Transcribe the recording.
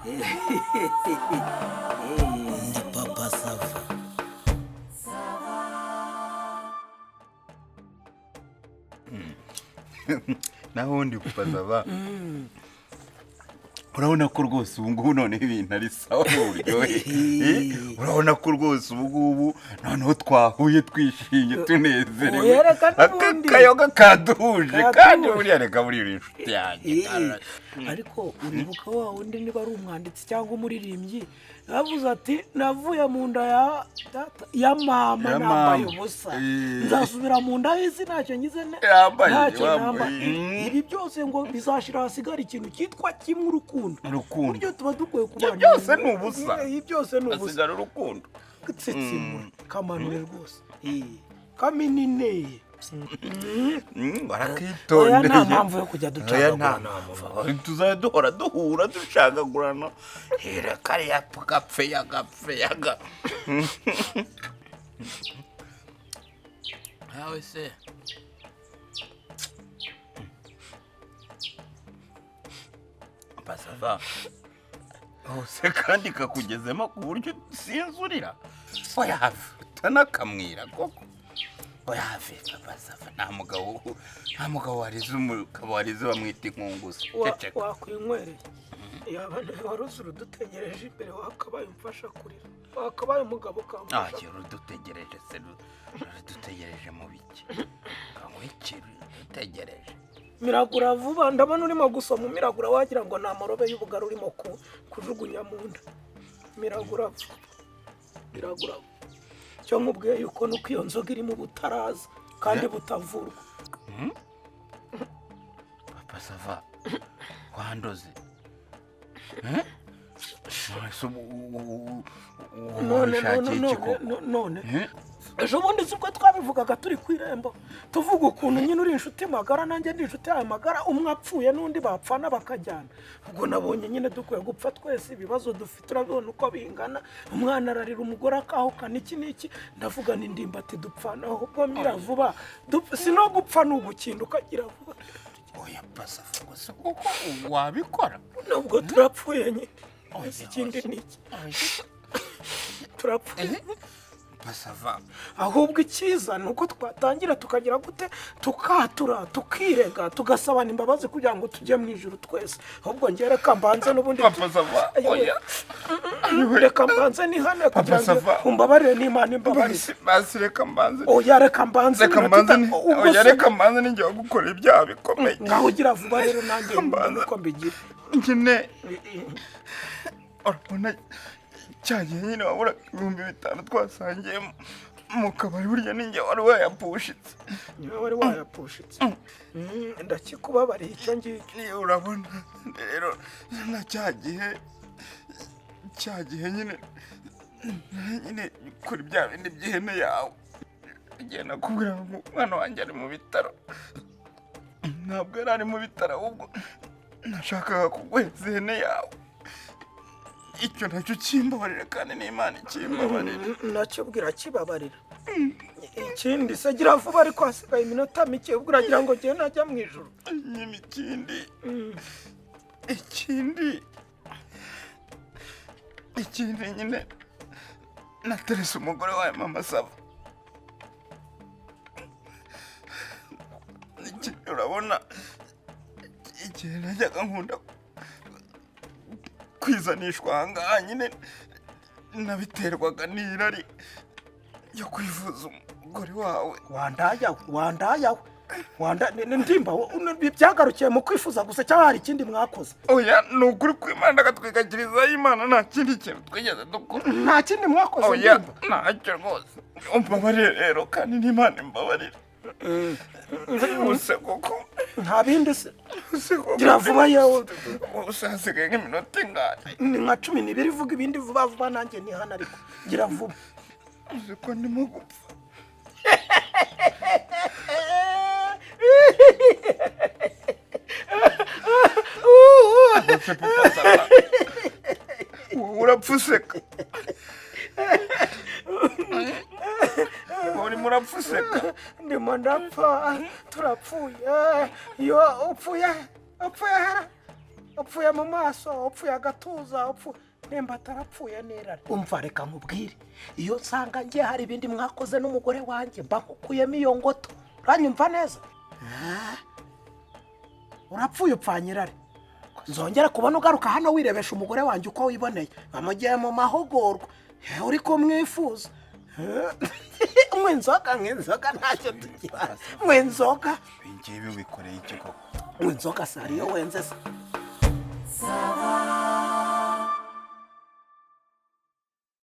Ndi Papa Sava. Naho ubundi, Papa Sava, urabona ko rwose ubu ngubu noneho ibintu ari sawa mu buryohe. Urabona ko rwose ubu ngubu noneho twahuye twishimye, tunezerewe. Oya, reka Aka n'ubundi. kayoga kaduhuje kandi. Kaduhuje. Buriya reka, buriya uri inshuti yanjye. Ariko uribuka wa wundi, niba ari umwanditsi cyangwa umuririmbyi, yavuze ati: "Navuye mu nda ya data, ya mama, Ya nambaye mama. ubusa, nzasubira mu nda y'isi ntacyo ngize Yambaye, ntacyo wambaye. nambaye." Ibi byose ngo bizashira, hasigara ikintu cyitwa kimwe, urukundo. Urukundo. Buryo tuba dukwiye kubana. Byose ni ubusa. Ibi byose ni ubusa. Hasigara urukundo. Tsitsimura kamanure rwose. Kaminine. Oya, Barakitondeye. nta mpamvu yo kujya Oya, nta ducagagurana. mpamvu. Tuzajya duhora duhura ducagagurana, hera kariya gapfe yagapfe yaga nawe se. Basava hose kandi kakugezemo ku buryo usinzurira. Oya have, utanakamwira koko. Oya have, Papa Sava, nta mugabo warize, umugabo warize bamwita inkunguzi. Ceceka. Wakwinywereye yaba nawe wari uzi urudutegereje imbere, wakabaye umfasha kurira, wakabaye umugabo ukamfasha. Ah, rudutegereje se? Rudutegereje mu biki? Iki rudutegereje? Miragura vuba, ndabona urimo gusoma umiragura, wagira ngo ni amarobe y'ubugari urimo kujugunya mu nda. Miragura vuba, miragura vuba. Icyo nkubwiye yuko nuko iyo nzoga irimo ubutaraza kandi butavurwa. Papa Sava, wandoze. Eh? None se None wabishakiye none iki none koko? None Eh? ejo bundi si ubwo twabivugaga turi ku irembo, tuvuga ukuntu nyine uri inshuti magara, nanjye ndi inshuti yawe magara, umwe apfuye n'undi bapfana bakajyana. Ubwo nabonye nyine dukwiye gupfa twese. Ibibazo dufite urabibona uko bingana, umwana ararira, umugore akahukana, iki n'iki. Ndavuga n'indimbati dupfana, ahubwo mira vuba. Si no gupfa, ni ugukinda ukagira vuba. Oya Pasava, gusa koko wabikora? Nubwo turapfuye nyine. Ese ikindi ni iki? Turapfuye. Pasava. Ahubwo icyiza ni uko twatangira tukagira gute, tukatura, tukirega, tugasabana imbabazi kugira ngo tujye mu ijuru twese. Ahubwo njye reka mbanze n'ubundi Papa Sava, oya. Reka mbanze nihane kugira ngo Sava. umbabarire n'Imana imbabarire. Basi basi, reka mbanze. Oya, reka mbanze. Reka iminota mbanze ubwo oya, reka mbanze ninjye gukora ibyaha bikomeye. Ngaho ugira vuba rero, nanjye Mbanze. uko mbigira. Nyine urabona cya gihe nyine wabura 5000 twasangiye mu kabari, burya ninjye wari wayapushitse. Niwe wari wayapushitse. Ndakikubabariye icyo ngicyo. Niyo urabona rero na cya gihe nyine kuri bya bindi by'ihene yawe, igihe nakubwira ngo umwana wanjye ari mu bitaro, ntabwo yari ari mu bitaro, ahubwo nashakaga kuguheza ihene yawe. Icyo nacyo kimbabarira kandi n'Imana ikimbabarira. Nacyo bwira kibabarira. Ikindi se? Gira vuba ariko, hasigaye iminota mike. Ubwo uragira ngo njyewe najya mu ijuru? Nyine ikindi nyine naterese umugore wawe Mama Sava. Urabona igihe najyaga nkunda kwizanishwa ahangaha nyine, nabiterwaga n'irari ryo kwifuza umugore wawe. Wandayawe, wandayawe, wanda ndimba, byagarukiye mu kwifuza gusa cyangwa hari ikindi mwakoze? Oya, ni ukuri kw'Imana, agatwikakirizaho Imana, nta kindi kintu twigeze dukora. Nta kindi mwakoze? Oya. Ndimba. Ntacyo rwose, umbabarire rero kandi n'Imana imbabarire ubuse koko. Nta bindi se? Ubuse koko. Gira vuba yewe. Ubuse hasigaye nk'iminota ingahe? Ni nka 12. Vuga ibindi vuba vuba, nanjye ni hano, ariko gira vuba. Uzi ko ndimo gupfa? Ubuse Papa Sava, wowe urapfa useka, wowe urimo urapfa useka. Ndimo ndapfa, turapfuye. Iyo upfuye, upfuye hera. Upfuye mu maso, upfuye agatuza, upfuye nimba atarapfuye n'irari. Umva, reka nkubwire, iyo nsanga ngiye hari ibindi mwakoze n'umugore wanjye, mba nkukuyemo iyo ngoto. Uranyumva neza? Ah. Urapfuye, upfanye irari. Nzongera kubona ugaruka hano wirebesha umugore wanjye uko wiboneye, bamugiye mu mahugurwa. Uri kumwifuza. Nywa inzoga, nywa inzoga, ntacyo tugira. Nywa inzoga. Ibi ngibi ubikoreye iki koko? Nywa inzoga se, hariyo wenze se?